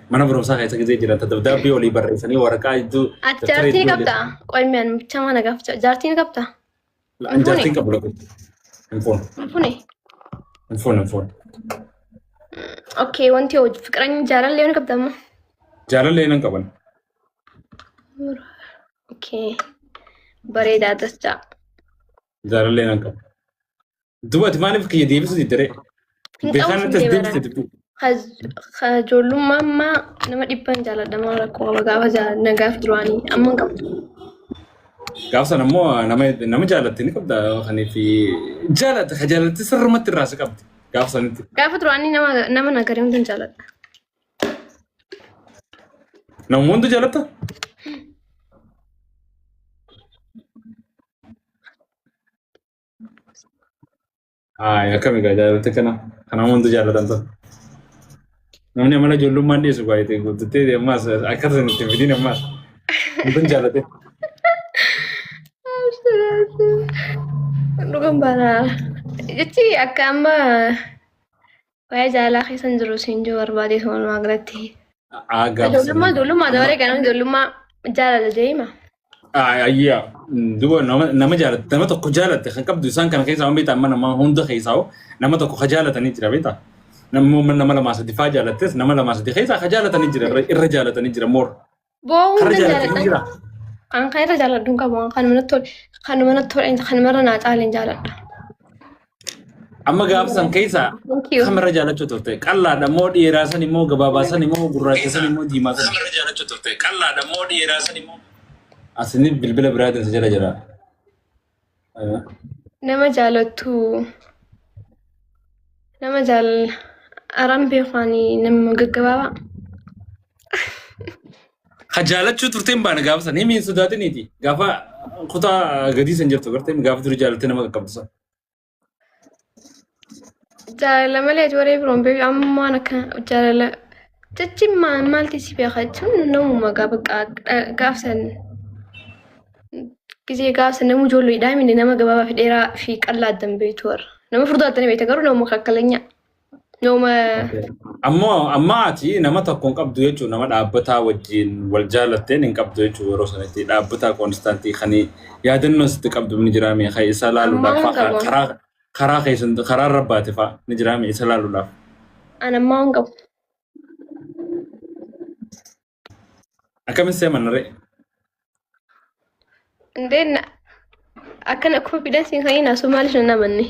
Mana barumsaa keessa gisee jiran ta dabdaabbii olii barreessanii waraqaa hedduu Ati daftara jaartii ni hedduu olii. qabdaa? Qoy mi'aan bicha mana gaafachaa. Jaartii ni qabdaa? An Hin fuune? jaartiin qabu lakkoo. Hin fuune. Hin fuune? Hin fuune hin fuune. Okay, wanti hojii fiqiranya jaalallee ni qabda ammoo. Jaalallee nan qaban. Okay. Bareedaa dachaa. Jaalallee nan qaba. Duba ati maaliif kiyya deebisuu didde ree? Hin qabu Beekaan sin natti as deebara. deebiste dubbii. Ijoollummaa ammaa nama dhibban jaaladha maal rakkoo qaba gaafa jaaladha gaafa duraanii amma hin qabu. Gaafa sana immoo nama nama jaalatte ni qabda kaniif jaalatte ka jaalatte sirrumatti irraa si qabdi gaafa sanitti. Gaafa duraanii nama nama nagarii hunda hin jaaladha. Nama hunda jaalatta? Hayi akkami egaa jaalatte kana kana hunda jaalatan ta'u. Namni amala ijoollummaan dhiyeessu baay'ee guuttattee ammaas akka isin itti fidin ammaas hundun jaallate. Dhugan baana. Jechi akka amma waa'ee jaalalaa keessa hin jiru siin jiru barbaadee walumaa galatti. Ijoollummaa ijoollummaa dabalee kan ijoollummaa jaalala deema. Ayyaa duba nama jaalatte nama tokko jaalatte kan qabdu isaan kana keessaa waan beektaa amma nama hunda keessaa nama tokko ka jaalatanii jira beektaa. Namni nama lamaa sadi faa jaalattes nama lamaa sadi keessaa ka jaalatanii jira irra jaalatanii jira moor. Boo Karra hunda jaalatanii jaaladha. jira. Kan kan irra jaaladhu hin qabu. Kan mana tole kan mana tole kan mana naa caale jaaladha. Amma gaafa san keessaa Thank you. kamirra jaalachuu turte? Qallaadha moo dheeraa san immoo gabaabaa san immoo gurraacha san immoo diimaa san? Kamirra jaalachuu turte? Qallaadha moo dheeraa san immoo? Asini bilbila biraatiin si jala jira. Nama jaalattu nama jaal aran beeku ani nama gaggabaabaa. Ka jaalachuu turte hin baane gaafa san himi hin sodaatiniiti. Gaafa kutaa gadii san jirtu gartee gaafa duri jaalattee nama qaqqabdu san. Jaalala malee ati waree biroon beeku amma waan akka jaalala jechi maalti si beeka jechuun namuma gaafa gaafsan gisee gaafsan nama ijoolleedhaa mini nama gabaabaa fi dheeraa fi qal'aa addan beektu warra nama furdaa addan beekta garuu nama kakkalanya nama. Ammoo amma ati nama tokko hin qabdu jechuun nama dhaabbataa wajjin wal jaalatteen hin qabdu jechuun yeroo sanatti dhaabbataa koonistaantii kan yaadannoo sitti qabdu ni jira mee kan isa laaluudhaaf Ammaa hin fa'aa qabu. karaa karaa keessan karaa irra baate fa'aa ni jira mee isa laaluudhaaf. An ammaa hin qabu. Akkamiin seeman ree? Indeen akkana confidence kan hin haasoo maaliif nan amanne?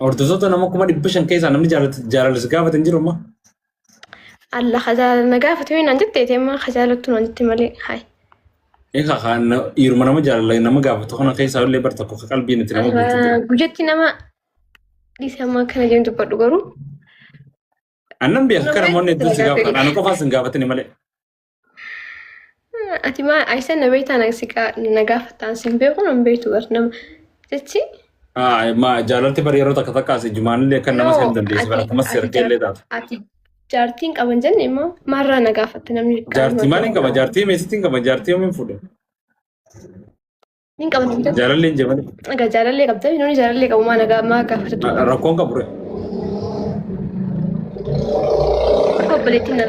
Hordoftoota nama 500,000 keessaa namni jaalala si gaafate hin jiru ammaa. Allah jaalala na gaafate yoo naan jette amma jaalattu naan jette malee hayi. Egaa kan dhiiruma nama jaalala nama gaafatu kana keessaa illee bar tokko ka qalbiin itti nama guutuu jira. Guyyatti nama dhiise amma akkana jedhu dubbadhu garuu. Annan beeka akka namoonni hedduun si gaafatan ana qofaas hin gaafatini malee. Ati maa Aisha na beektaa na si na gaafattaan sin beeku nan beektu bar nama jechi. Ma jaalalti bar yeroo takka takka as ijumaanillee akka nama seen dandeessi bara akkamas Ati ergee illee taatu. Ati jaartiin qaban jenne immoo maarraa na gaafatte namni. Jaartii maaliin qaba? Jaartii meesittiin qaba? Jaartii yoomiin fuudhe? Nin qaban hin jenne. Jaalallee hin jebane. Egaa jaalallee qabda namni jaalallee qabu maa nagaa maa gaafatu. Rakkoon qabu ree. Akka obboleettiin na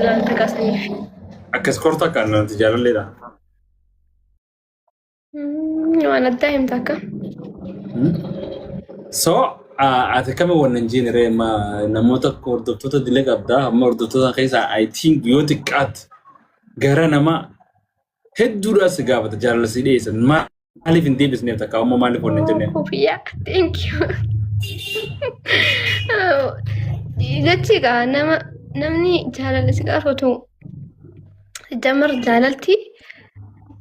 laalta kaasaniif. Akkas korta akka nanti jaalalleedha. Waan addaa himta akka. So ati kami wannan jiin ree ma namoota hordoftoota dilee qabda amma hordoftoota keessaa I think yoo xiqqaatti gara nama hedduudhaa si gaafata jaalala si dhiyeessan maaliif hin deebisneef takka ammoo maaliif wannan jenneen. Kofiyyaa thank you. Jechi egaa nama namni jaalala si gaafatu jamar jaalalti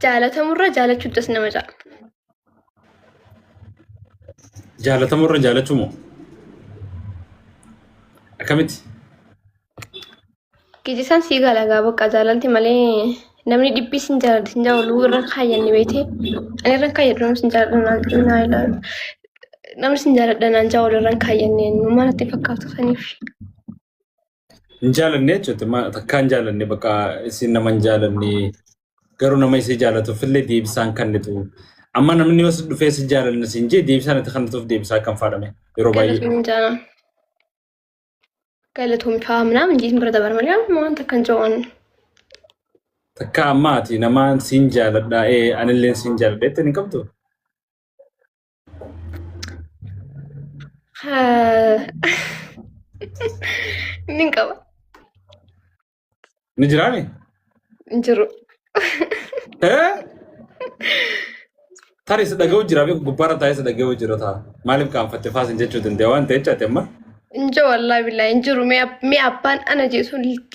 jaalatamurra jaalachuuttas nama caala. Jaalatamurra jaalachuu moo? Akkamitti? Gijisaan sii galagaa bakka jaalalti malee namni dhibbi sin jaalladha sin jaalladhu irra kaayyanni beekte ani irra kaayyadhu namni sin jaalladha naan naa ilaalu namni sin jaalladha naan jaalladhu irra kaayyanni maal natti fakkaatu saniif. Hin jaalanne jechuudha. Takkaa hin jaalanne bakka isin nama hin jaalanne garuu nama isii jaalatuuf illee deebisaan kennitu. Amma namni yoo si dhufee si jaalanne siin jee deebisaan itti kennituuf deebisaa kan faadhame yeroo baay'ee. Galatoomii jaalala. Galatoomii fa'aa ምናምን እንጂ bira dabar malee amma wanta kan jiru. Takka amma ati namaan siin jaaladha ee anilleen siin jaaladha jettee hin qabdu? Nin qaba. Ni jiraami? Hin jiru. Ee? Tarii si dhaga'u jira beeku gubbaarra taa'ee si dhaga'u jira ta'a. Maaliif qaanfatte faasin jechuu danda'a waan ta'e jechaati amma. Hin jiru wallaahi billaahi hin jiru. Mee abbaan ana jeesu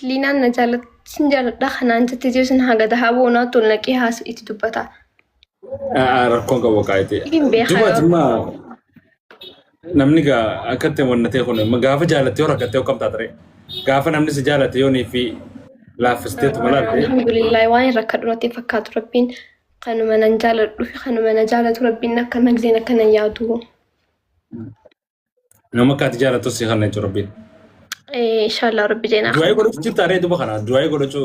liinaan na jaalatti sin jaaladha kanaan jette jeesun haga dahaa boonaa tol naqee haasa itti dubbata. Rakkoon qabu qaayite. Hin beekaa Duba yoo dhimma namni gaa akka itti wannatee kun gaafa jaalattee yoo rakkattee akkam taata ree? Gaafa namni si jaalate yoo fi laaffistee tuma laalte. Alhamdulillah waan hin rakkadhu natti hin fakkaatu rabbiin kanuma nan jaaladhu fi kanuma na jaalatu rabbiin akka nagzeen akka nan yaadu. Nama akka ati jaalattu si kana jechuudha rabbiin. Inshallah rabbi jeenaa. Du'aayii godhachuu jirta aree duba kana du'aayii godhachuu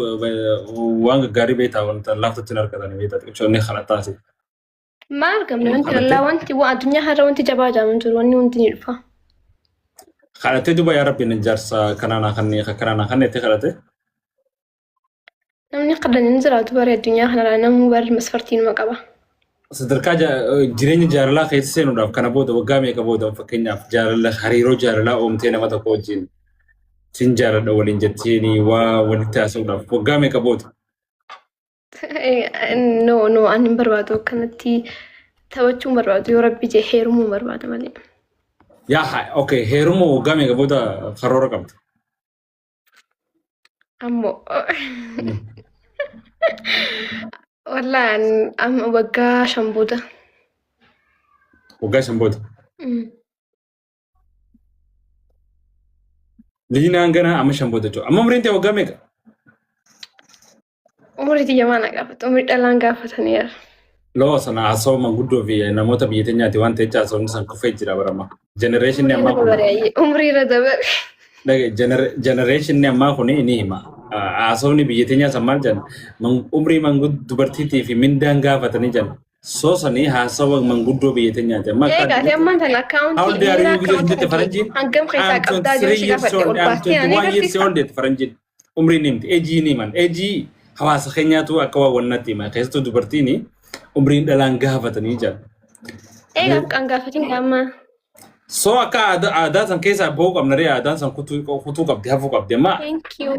waan gaggaarii beektaa wanta laaftatti hin argatanii beektaa xiqqoo inni kana taasi. Maal argamne wanti lallaa wanti waan addunyaa har'a wanti jabaa jaamu jiru wanni hundi ni dhufa. Kadhattee duba yaa rabbi na jaarsa kanaa kannee kanaa kannee itti kadhatte. Namni kadhan hin jiraatu bari addunyaa kanarraa namuu bari masfartii numa qaba. Sadarkaa jireenya jaalalaa keessa seenuudhaaf kana booda waggaa meeqa booda fakkeenyaaf jaalala hariiroo jaalalaa uumtee nama tokko wajjin sin jaaladha waliin jetteeni waa walitti haasa'uudhaaf waggaa meeqa booda? No, no, ani hin barbaadu akkanatti taphachuu hin barbaadu yoo rabbi jee heerumuu hin barbaada malee. Yaa okay, heerumuu waggaa meeqa booda karoora qabda? Ammoo wallaan amma waggaa 5 booda. Waggaa 5 booda. Liinaan ganaa amma 5 booda jechuudha. Amma umriin tee waggaa meeqa? Umurii tiyya maal na gaafata? Umurii dhalaan gaafataniira. Loo sana haasawaa manguddoo fi namoota biyya teenyaati waan ta'eef haasawni san kufee jira barama. Generation ammaa kun Umurii irra dabare. Generation ammaa kun ni hima. Haasawni biyya teenyaa san maal jedhan umrii manguddoo dubartiitii fi mindaan gaafatanii jedhan. Soo sanii haasawa manguddoo biyya teenyaati. Amma akka Egaa ati ammaan tana How akkaawuntii old are miira you akkaawuntii jette faranjiin? hangam keessaa I'm qabdaa jiru 23 si years gaafadhe old. ol I'm baastee ani 21 years agarsiisa. old jette faranjiin. Umriin himti. Ejii ni himan. Ejii hawaasa keenyaatu akka waan wannatti hima. Keessattuu dubartiin umriin dhalaan gaafatanii jira. Egaa kan gaafatin amma. So akka aadaa san keessaa bahuu qabna ree aadaan san kutuu qabdi hafuu qabdi. Amma Thank you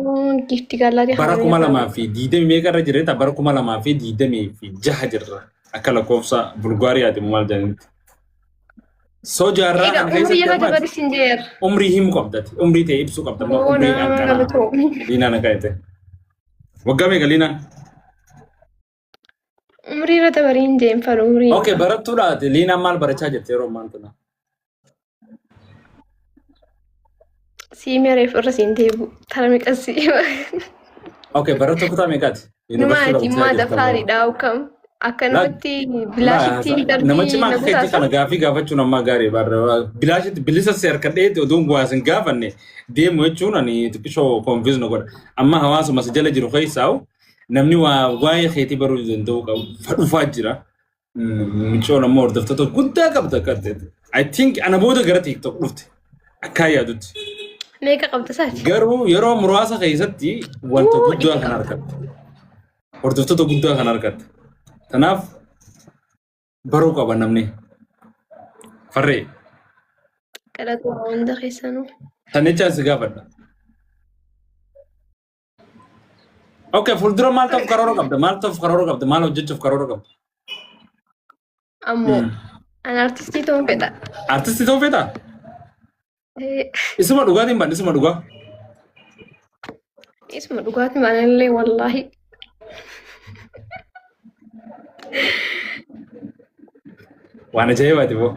gifti gallaatii bara 2020 meeqa irra jirreeta bara 2026 jirra. Akka lakkoofsa Bulgaariyaati maal jedhanitti. So jaarraa Egaa kana umrii keessatti yeroo amma dabale sin jeer. umrii himuu qabdati. Umrii ta'e ibsuu qabda. Amma umrii Boona hanqanaa. galatoo. Liinaan akka jette. Waggaa meeqa Liinaan? Umrii irra dabarii hin jeen falu umrii. Okay, barattuudhaati. Liinaan maal barachaa jirti yeroo ammaan tana? Sii mereef irra siin deebu. Tara meeqas sii. Okay, barattuu kutaa meeqaati? Numaati Yuunivarsiitii immoo barachaa jirta moo? dafaariidha hukam. Akkanumatti bilaashitti Laa, nama darbii cimaa na akka keetti kutaasa. kana gaafii gaafachuun ammaa gaarii barra. Bilaashitti bilisa si harka dheete oduun waa sin gaafanne deemu jechuun ani xiqqishoo confuse na godha. Amma hawaasuma si jala jiru keessaa namni waa waa'ee keetii baruu danda'u qabu fadhufaa jira. Micoon ammoo hordoftoota guddaa qabda akka ta'e. I think ana booda gara TikTok dhufte akkaan yaadutti. Meeqa qabda isaati? Garuu yeroo muraasa keessatti wanta Uu, guddaa dhibba kan argatte. Hordoftoota guddaa kan argatte. Kanaaf baruu qaba namni. Farree. Galatoo hunda keessanuu. Tan jechaan si gaafadha. Okay, fuuldura maal ta'uuf karoora qabda? Maal ta'uuf karoora qabda? Maal hojjechuuf karoora qabda? Ammoo ani artistii ta'uun fedha. Artistii ta'uu feetaa? Isuma dhugaatiin ban, isuma dhugaa. Isuma dhugaatiin banallee wallaahi. Waan ajaa'ibaati boo.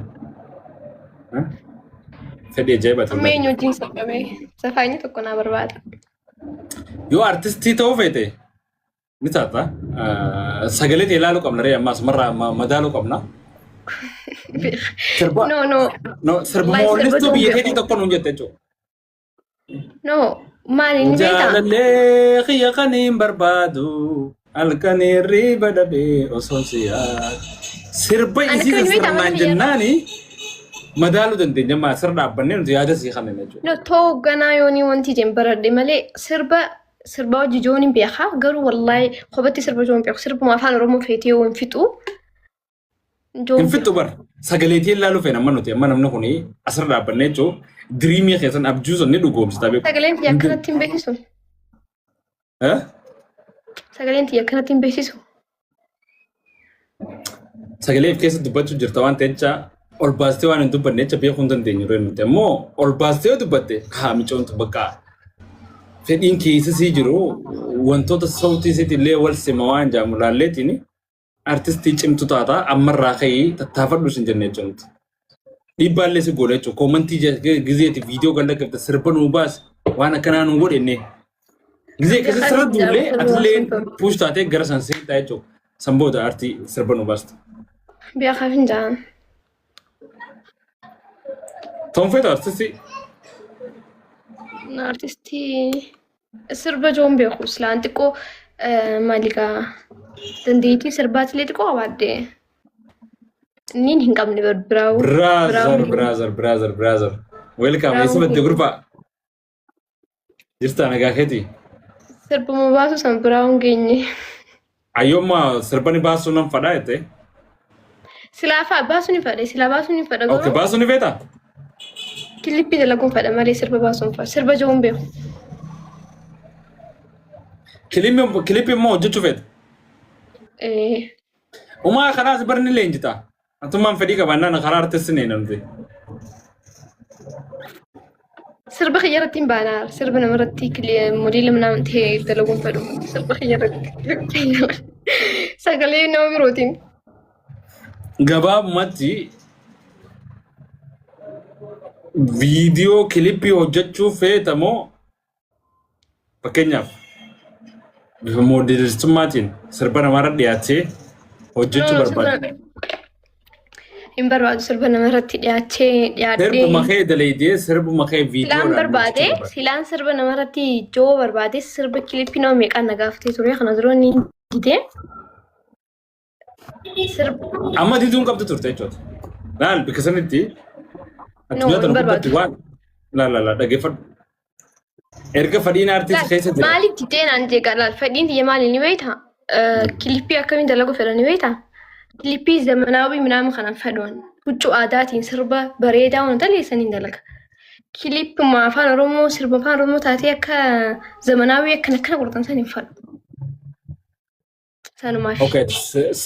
Fedhii ajaa'ibaati. Amma eenyu wajjin saffamee safaanyi tokko naa barbaada. Yoo artistii ta'uu feete ni taata. Sagalee ta'e ilaaluu qabna ree ammaas marraa madaaluu qabna. Sirba No, no. no sirba Wallahi sirba moollistuu ta'uu biyya beeku. keetii tokko nuun jette jechuudha. No, maali ni beektaa? Jaalallee kiyya kan hin barbaadu halkan hirriba dhabee osoo si yaadu. Sirba Ani isii kan beektaa sirnaan mana kiyya. jennaani madaaluu dandeenya maa sirna dhaabbannee nuti yaada sii kanneen jechuudha. No, ta'uu ganaa yoonii wanti jeen baradhe malee sirba Sirba hojii joon hin beekaa garuu wallaahi kophatti sirba joon beeku sirbuma afaan Oromoo feetee yoo hin fixu. Joon Hin fixxu bar. Sagaleetii ilaaluu feena amma nuti amma namni kun asirra dhaabbannee jechuun dreamii keessan abjuu sun ni dhugoomsita beeku. Sagaleen tiyya akkanatti hin beeksisu. Eh? Sagaleen tiyya akkanatti hin beeksisu. Sagalee of keessa dubbachuu jirta waan ta'eef jecha ol baastee waan hin dubbanne jecha beekuu hin dandeenyu ree nuti ammoo ol baastee yoo dubbatte haa micoontu bakka fedhiin keessa sii jiru wantoota sautii isiitti illee wal sima waan jaamu laalleetiin artistii cimtu taata ammarraa ka'ii tattaafadhu sin jenne jechuudha. Dhiibbaallee si goona jechuudha. Commentii gizeeti viidiyoo kan lakkifte sirba nuu baasi waan akkanaa nuu godhe innee. Gizee akkasii sirra duullee atillee push taatee gara san seentaa jechuudha. San booda artii sirba nuu baasta. Beekaaf hin ja'an. Toonfeetu artistii. Artistii sirba joon beeku silaan xiqqoo maaligaa dandeettii sirbaatilee xiqqoo qabaadde niin hin qabne biraawuu. Brother, brother, brother, brother. Welcome. Eessa badde gurbaa? Jirtaa nagaa keetii? Sirbuma baasu san biraa hin geenye. Ayyoomma sirba ni baasuu nan fadhaa jette. Silaa fa'a baasuu ni fedha silaa baasuu ni fedha Okay, garuu baasuu ni feetaa? Kilippii dalaguun fedha malee sirba baasuun fedha sirba jiruun beeku. Kilippii immoo hojjechuu feeta. Eh, Umaa kanaas barni leenjita. Atummaan fedhii qabaannaan karaa artisti ni namti. Sirba kiyya irratti hin baanaa sirba namarratti modeela nama ta'e dalaguun fedhu sirba kiyya irratti sagalee nama birootiin. Gabaabumatti viidiyoo kilippii hojjechuu feeta moo fakkeenyaaf bifa moodeelistummaatiin sirba namaarra dhiyaatee hojjechuu barbaadda? Hin barbaadu sirba namarratti dhiyaachee dhiyaadhee. Sirbuma kee dalaydee sirbuma kee Silaan viidiyoodhaan barbaade hojjechuu barbaadda. Silaan sirba namarratti joo barbaade sirba kilippii nama meeqaan na gaafatee ture kana dura ni dide. Sirba Amma diduun qabdu turte jechuudha. Laal bikka sanitti No, addunyaa hin tana barbaadu. gubbatti waan laal laal laal dhaggeeffadhu. Erga fedhiin aartii si keessa jira. Maaliif didee naan jeeqa laal fedhiin tiyya maali ni beektaa? Kilippii akkamiin dalaguu fedha ni beektaa? Kilippii zamanaawii minaamu kanan fedhuun huccuu aadaatiin sirba bareedaa waan daleessaniin dalaga. Kilippuma afaan Oromoo sirba afaan Oromoo taatee akka zamanaawii akkana akkana godhatan san hin fedhu. Sanumaaf. Okay,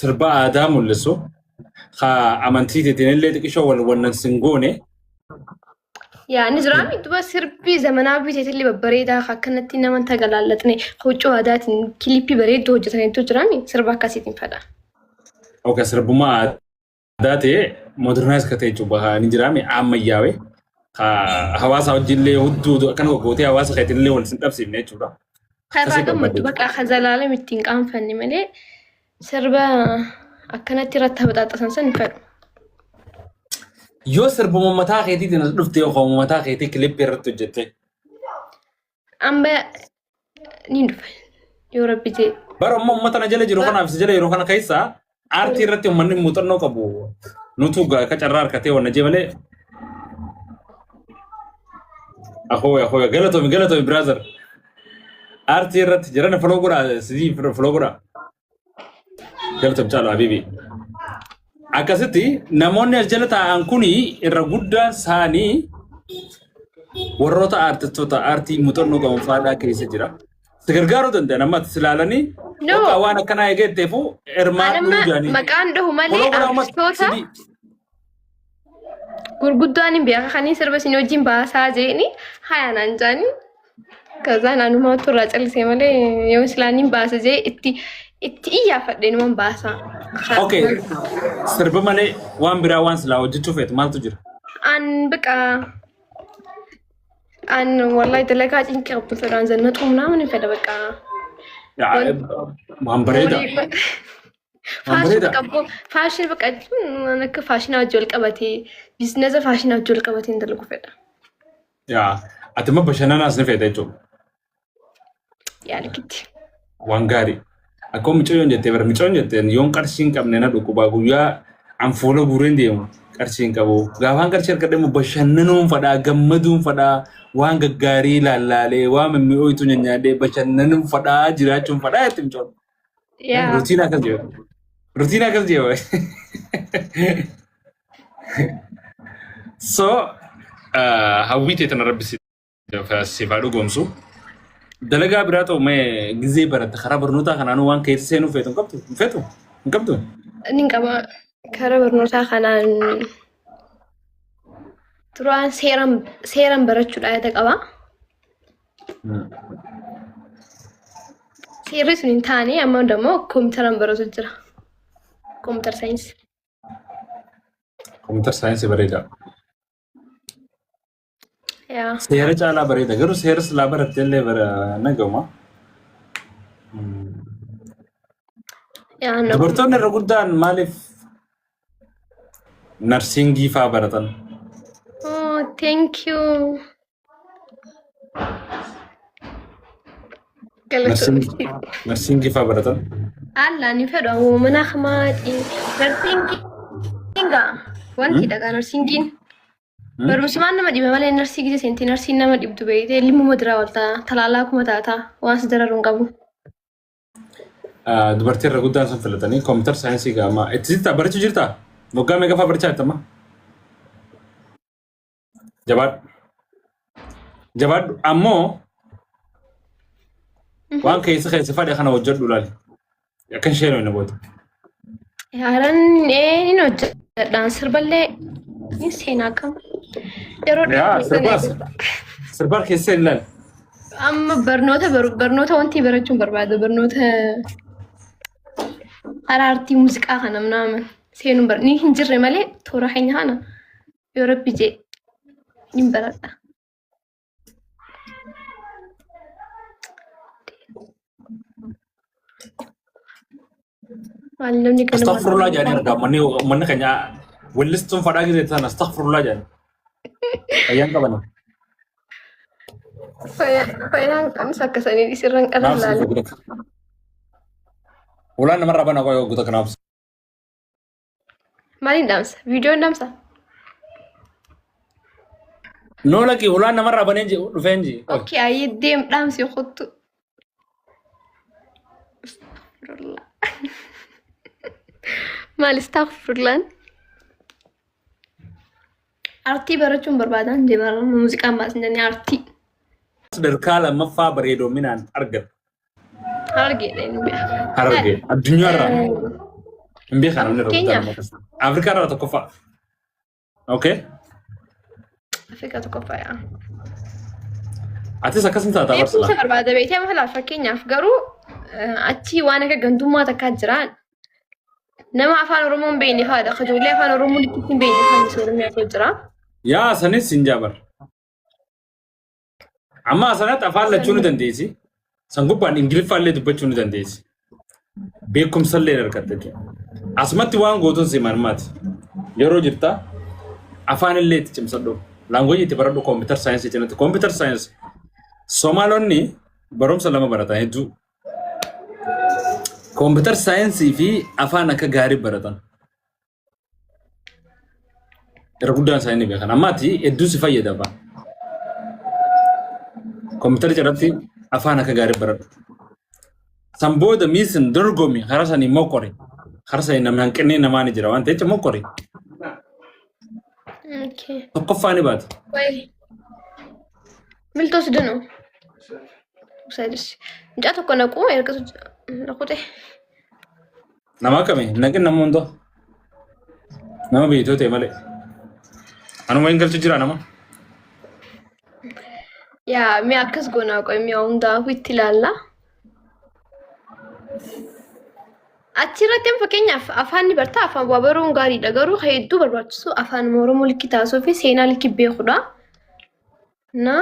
sirba aadaa mul'isu ka amantii teetiin illee xiqqishoo wal wannan sin goone. Yaa inni jiraami duba sirbi zamanaawii teetillee babbareedaa akkanatti nama hin tagalaallaxne huccuu aadaatiin kilippii bareedduu hojjetanitu jiraami sirba akkasiitiin fedha. Okay, sirbummaa aadaa ta'ee modernize ka ta'e jechuudha ni jiraami ammayyaawee ka hawaasa wajjillee hudduu akkana gootee hawaasa keetiin wal sin dhabsiifne jechuudha. Kan irraa Akkasii gammaddu barbaadde. bakka kan zalaalam ittiin qaanfanne malee sirba akkanatti irratti habaxaaxasan san hin fedhu. Yoo sirbuma mataa keetiitiin as dhufte yookaan mataa keetii kilippii irratti hojjette. Amma ni dhufa yoo rabbi ta'e. Bara amma uummata na jala jiru kanaaf si jala yeroo kana keessa aartii irratti uummanni muuxannoo qabu nutu akka carraa harkatee wanna jee malee. Akooya akooya galatoomi galatoomi brother. Aartii irratti jirana follow godhaa sidii follow godhaa. Galatoomi caalu habibi. Akkasitti namoonni as jala taa'an kuni irra guddaan isaanii warroota aartistoota aartii muuxannoo qaban faadhaa keessa jira. Si gargaaruu danda'an amma ati si ilaalanii No. bakka waan akkanaa eegatteefu hirmaadhuu Anamma jedhanii. maqaan dhahu malee Follow godhaa uummata artistoota sidii. Gurguddaan hin beeka kaniin sirba isin wajjin baasaa jeeni haya naan jaani. Kazaan anumaatu irraa callisee malee yoo silaan hin baasa jee itti itti iyyaafadhe numan baasa. Okay. Sirba malee waan biraa waan silaa hojjechuu feetu maaltu jira? An baqa an wallahi dalagaa cinqii qabdu fedhaan zannaxuu ምናምን hin fedha baqa. Yaa, waan bareeda. Waan Faashinii bareeda. qabu faashinii baqa jechuun waan akka faashinaa wajjin wal qabatee biizinasa faashinaa wajjin wal qabatee hin dalagu fedha. Yaa, ati immoo bashannanaas ni feeta jechuudha. Yaalikitti. Waan gaarii. Akkuma mucayyoon jettee bara mucayyoon jettee yoon qarshii hin qabne na dhukkubaa guyyaa an fuula guureen deemu. Qarshii hin qabu. Gaafaan qarshii argadhe immoo bashannanuun fadhaa, gammaduun fadhaa, waan gaggaarii laallaalee, waan mimmi'ooytu nyaadhee bashannanuun fadhaa, jiraachuun fadhaa jetti mucoon. Yaa. Rutiin akkas jedhu. Rutiin akkas jedhu. So hawwii tee tana rabbi siif haa dhugoomsu. Dalagaa biraa ta'u mee gizee baratte karaa barnootaa kanaanuu waan keessa seenuu feetu hin qabdu? Hin feetu? Hin qabdu? Ni qaba. Karaa barnootaa kanaan duraan seeraan barachuudha yaada qaba. Seerri sun hin taane amma immoo kompiitaraan baratu jira. Computer science. Computer science bareeda. Yaa. Seera caalaa bareeda. Garuu seera silaa baratte illee bara nagama. Yaa na. Dubartoonni irra guddaan maaliif nursingii fa'aa baratan? Oh, thank you. Galatoomii. Nursingii fa'aa baratan? Alla ni fedhu ammoo mana hamaatii. Nursingiin gaa wanti dhagaa nursingiin. Barumsumaan nama dhiba malee narsii gise seenti narsiin nama dhibdu beeytee limuma diraa waltaa talaalaa kuma taataa waan si dararu hin qabu. Dubartii irra guddaan sun filatanii computer science gaama. Itti jirtaa barachuu jirtaa? Waggaa meeqa fa'aa barachaa jirta amma? Jabaadhu. Jabaadhu ammoo waan keessa keessa fadhe kana hojjedhu laali. Akka isheen hin booda. Haaraan ni hojjedhaan sirballee ni seenaa qaba. Yeroo Yaa dheeraa sirbaas sirbaa keessa hin laali. Amma barnoota barnoota wanti barachuun barbaada barnoota karaa artii muuziqaa kana nama seenuun bar ni hin jirre malee toora keenya kana yoo rabbi jee hin baradha. Maal namni kana Astaghfirullah jedhanii argaa manni manni keenya wellistuun fadhaa gisee sana astaghfirullah jedhanii. Fayyaan qabana. Fayyaan qabnis akka sanii sirran qalan Naaf laala. guuta. Ulaan namarraa bana qoyoo guuta kanaaf. Maaliin dhaamsa? Viidiyoon dhaamsa? Noo laqii ulaan namarraa banee dhufeen ji. Okay, ayyee deem dhaamsi kottu. Astaghfirullah. Maal astaghfirullah? Artii barachuun barbaadan jee bara muuziqaan baasin jennee artii. Sadarkaa lammaffaa bareedoominaan argate. Harargeedha inni beeka. Harargee addunyaarraa hin beekan namni irra guddaa Fakkeenyaaf. nama akkasii. Afrikaa irraa tokkoffaa. Okay. Afrikaa tokkoffaa yaa. Atis akkasuma taataa Beekumsa barsiisa. barbaada beektee amma laal fakkeenyaaf garuu achi waan akka gandummaa takkaa jira. Nama afaan Oromoo hin beekne fa'aadha. Akka ijoollee afaan Oromoo litti hin beekne fa'aa Oromiyaa jira. Yaa sanis hin jaabar. Amma sanatti afaan lachuu ni dandeessi. San gubbaan Ingiliffaa illee dubbachuu ni dandeessi. Beekumsa illee argatta jechuudha. Asumatti waan gootuun si marmaati. Yeroo jirta afaan illee itti cimsadhu. Language itti baradhu computer science cinatti. Computer science Somaalonni barumsa lama baratan hedduu. Computer science fi afaan akka gaarii baratan. Irra guddaan isaanii ni beekan. Ammaatti hedduu si fayyada afaan. Kompiitara jalatti afaan akka gaarii baradhu. San booda miisin dorgomi karaa sanii mokkori. Karaa sanii namni hanqinni namaa ni jira waan ta'eef mokkori. Okay. Tokkoffaa ni baata. Wayi. Miltoo sidanoo. Usaidis. Mucaa tokko naquu erga naqute. Nama akkami? Naqin nama hunda. Nama beektoo ta'e malee. Anuma hin galchu jira nama. Yaa mi'a akkas goonaa qoy mi'a hundaafuu itti ilaalla. Achirratti amma fakkeenyaaf afaan ni barta afaan waa baruun gaariidha garuu kan hedduu barbaachisu afaan Oromoo likki taasisuu fi seenaa likki beekudha. Na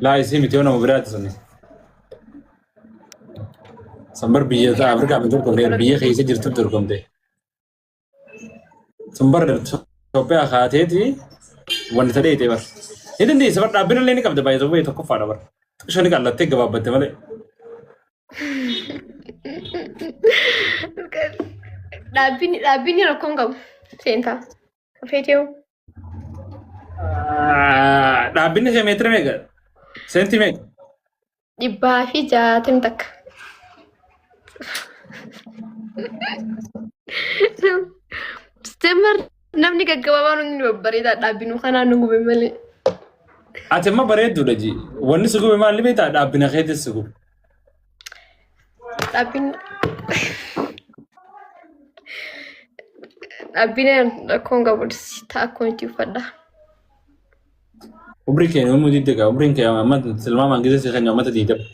Laa isii miti yoo nama biraati suni. Sanbar biyya Afrikaa miti dorgomte biyya keessa jirtu dorgomte. Sanbar Itoophiyaa kaateeti wanti ta'e ta'e bar. Ni dandeessa bar dhaabbina illee ni qabda baay'ee ta'e tokkoffaadha bar. Xiqqishoo ni qallattee gabaabbatte malee. Dhaabbiin rakkoon qabu. Seentaa. Feetee. Dhaabbinni kee meetira meeqa? Seentii meeqa? 161. September namni gaggabaabaan hundi babbareedaa dhaabbinu kanaan nu gube malee. Ati amma bareedduudha ji. Wanni si gube maal beektaa? Dhaabbina keetis si gube. Dhaabbinni dhaabbina rakkoon qabu ta'a akkuma itti uffadha. Umrii kee uumuu didde gaa umriin kee amma tilmaamaan gisee si keenya uummata diidama.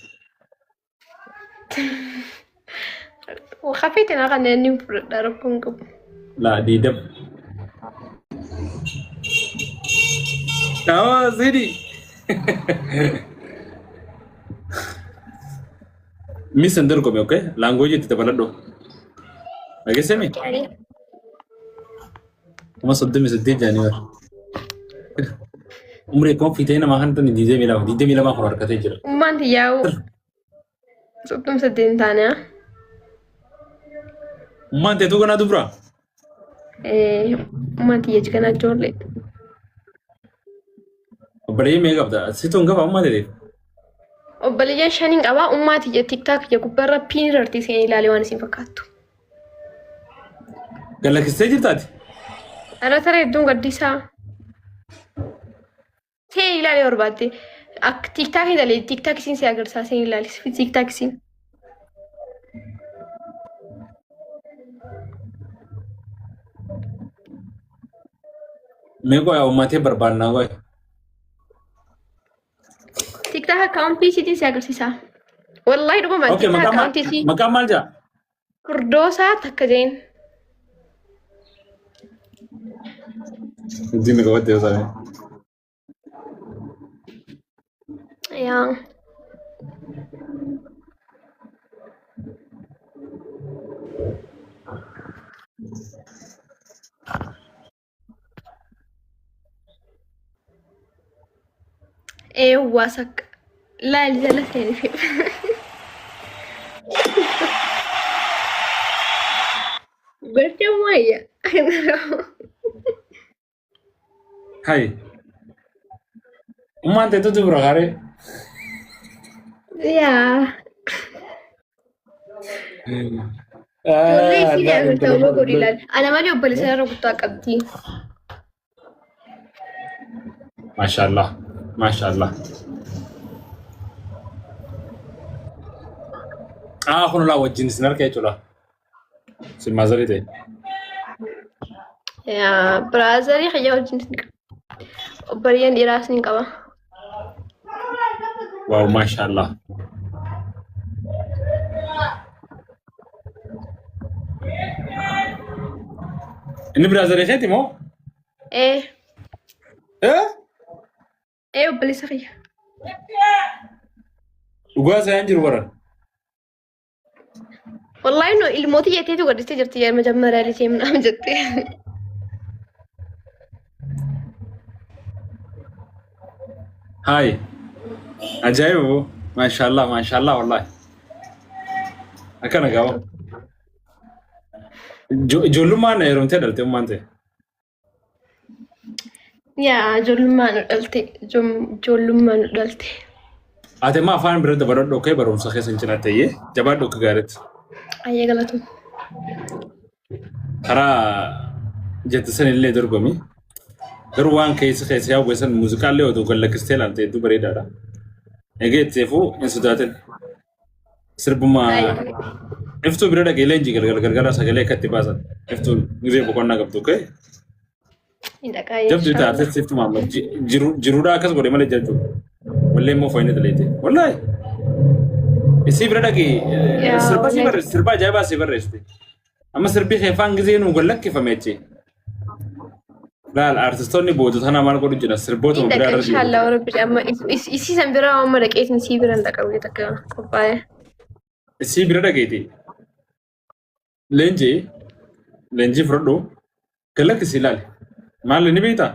Hafeetiin akka inni fudhadha rakkoon qabu. Laa diidama. Awwa sidi. Miss hin dorgome okay? Laangooji itti dabaladhu. Dhageessee mi? 38,000 jaanii bara. Umrii akkuma fiixee namaa kan ta'an 22 22 kun harkatee jira. Ummaan tiyyaa'u 38 hin taane. Ummaan teetuu ganaa dubra. Ummaan tiyya ganaa ijoollee. Obboleeyyiin meeqa qabda? Situ hin qaba ummaa teetiif. Obboleeyyan shaniin qabaa ummaa tiyya tiktaak kiyya gubbaarra piin irratti seenee ilaalee waan isin fakkaattu. Galakkistee jirtaati? Ana tara hedduun gaddisaa. Seenee ilaalee barbaadde. Akka tiktaak hin ilaali tiktaak isin si agarsiisa seenee ilaali tiktaak isin. Mee qoya ummatee barbaannaa qoya. TikTok akkaawuntii isiitiin si agarsiisa. Wallahi dhuguma Okay, TikTok maqaan maal akkaawuntii isii maqaan maal jedha? Furdoosaa takka jeen. Diinni qabattee yoo ta'e. Yaa. Eewwaa sakka. Laali jala seeni. Bartee waayya. Hai. Ummaan teetu dubra haree. Yaa. Ijoollee isii agarta uma godhi ilaali. Ana malee obboleessa irra guddaa qabdi. Maashaallah. Maashaallah. Ah, kun laa wajjin isin harka jechuudha. Isin maazarii ta'e. Yaa biraazarii kiyya wajjin isin qaba. Obboleeyyan dhiiraas ni qaba. Waaw, maashaallah. Inni biraazarii keeti moo? Ee Eh? ee obboleessa kiyya. Dhugaa isaa hin jiru baran. Wallahi no ilmooti jetteetu gaddistee jirti yaa መጀመሪያ ልጄ ምናምን jettee. Hayi. Ajaa'iba boo. Maashaallah, maashaallah wallahi. Akkana gaaba. Ijoollummaan heerumtee dhalte ummaan ta'e. Yaa ijoollummaa nu dhalte ijoollummaa nu dhalte. Ati immoo afaan bira dabaladhu kee barumsa keessa hin cinaatte iyyee jabaadhu akka gaariitti. Ayyee galatu. Karaa jette san illee dorgomi. Garuu waan keessa keessa yaa'u san muuziqaallee otoo gad lakkistee ilaalte hedduu bareedaadha. Egaa itteefuu hin sodaatin. Sirbuma iftuu bira dhaqee leenjii galgala galgala sagalee akka itti baasan iftuun gizee boqonnaa qabdu kee Hin dhaqaa jabdu inshallah. taatee iftuu Muhammad jiruudhaa akkas godhe malee jabdu. Wallee immoo fayyina daleete. Wallaahi. Isii bira dhaqee Yaa sirba sii wallahi. barreesse sirba ajaa'ibaa sii barreessite. Amma sirbii keefaan gizee nuu gad lakkifame jechi. Laal artistoonni booda tanaa maal godhu jira sirbootuma Hin biraa dhaqa irra jiru. inshallah rabbi amma isii san biraa amma dhaqeetiin isii bira hin dhaqa guyyaa takka qophaa'e. Isii bira dhaqeeti. Leenjii leenjii fudhadhu gad lakkisi ilaali. Maal ni beektaa?